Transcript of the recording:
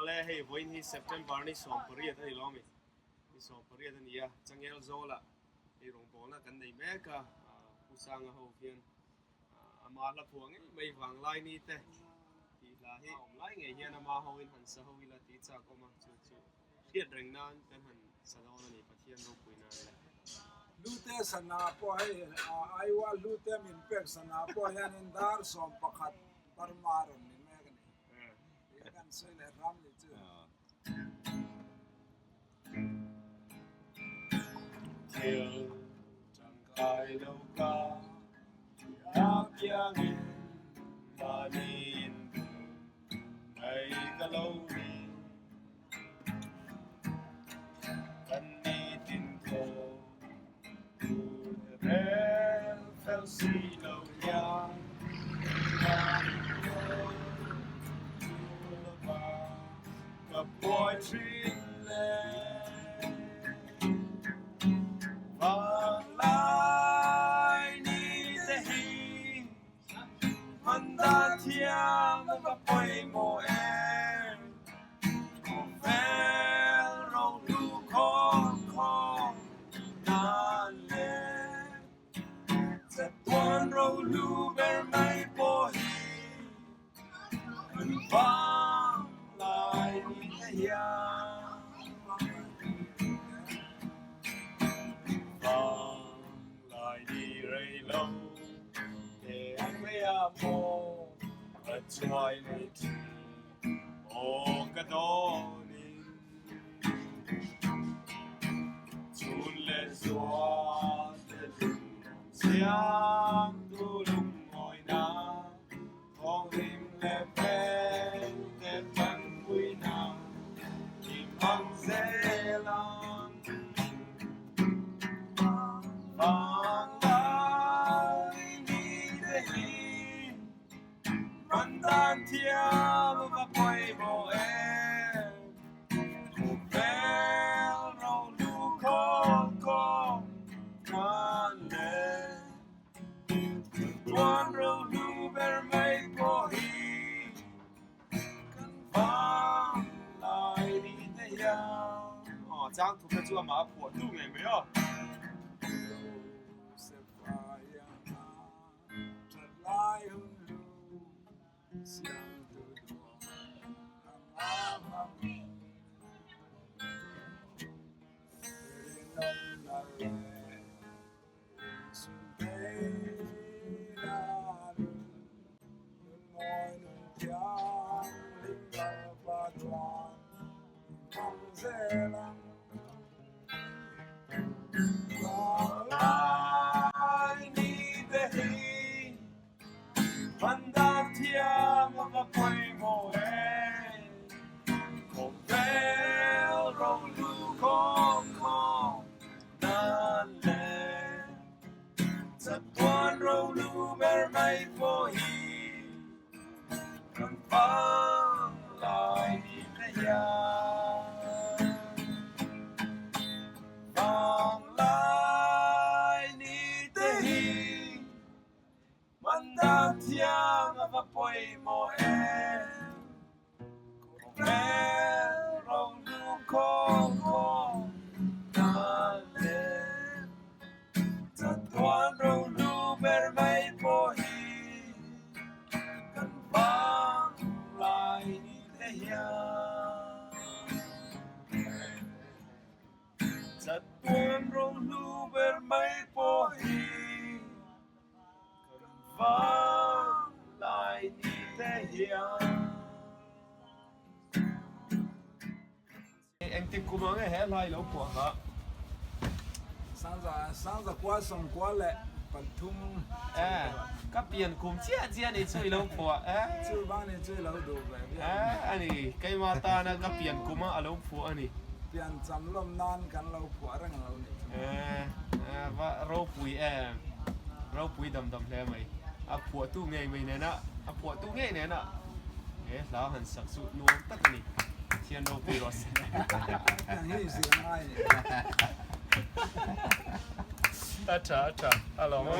Awle hei vawiin hi September ni 18 a ni lo ami? Ni 18 a ni a, changel zawlah hei rawngbawlna kan nei mek a, Pu Sanga ho hian ama hla phuah ngei mai vanglai ni te tih hla hi awm lai ngei hian ama hoin han sa ho ila tih chak awm a, chu chu hriat reng nan kan han sa dawn a ni Pathian ropui nan le. Hlute sana pawh hei Aiwa hlute min pek sana pawh hianin dar 11 Burma rawn ni mek a ni. Tih kan sawi leh hram ni chu. Thil tangkai lo ka apiangin mahniin mai ka lo ni. Kan nitin thaw tur te rel fel si lo hian Ka buai thin le Vanglai ni te hi Hman dan thiam a va pawimawh em Khawvel rohlu khawng khawng nan le Chatuan rohlu ber mai pawh hi Kan vang lai ni te hian Vang lai ni rei lo te mei ah maw a chuai leh thin aw ka dawn in Chhun leh zual te lung siam tu lungawina Thawnglim leh vel te tanpuina i hmang zel ang. Vanglai ni te hi hman dan thiam a va pawimawh em. Khawvel rohlu khawl kawng nan leh Tuan rohlu ber mai pawh hi kan vang lai ni te hian. Aw, chang thupna chu amah a phuah tu ngei mai aw. Josefa ianga that lai hun hlu siamtu duang anga hmang. Rinawmna leh Chatuan rohlu ber mai pawh hi kan vang lai ni te hian vang lai ni te hi man dan thiam a va pawimawh em. Khawvel rohlu khaw khaw nan le chatuan rohlu ber mai pawh hi kan vang lai ni te hian chatuan rohlu ber mai pawh hi Kan vang lai ni te hian. Engtik kum ang e he hla i lo phuah kha? Sangza sangza kua sawmkua leh pathum Eh, ka pian kum chiah chiah ni chu i lo phuah eh. Chu vang ni chu i lo duh ve viau. Eh, ani keimah tana ka pian kuma a lo phuah a ni. Pian cham lawm nan kan lo phuah reng lo ni chu. Eh, va ropui em, ropui dam dam hle mai. A phuahtu ngei mai nena, a phuahtu ngei nena he hla han sak chu nuam tak a ni. Pathian ropui rawh se. Hetiang hi zir ngai ni. A tha, a tha, a lawm.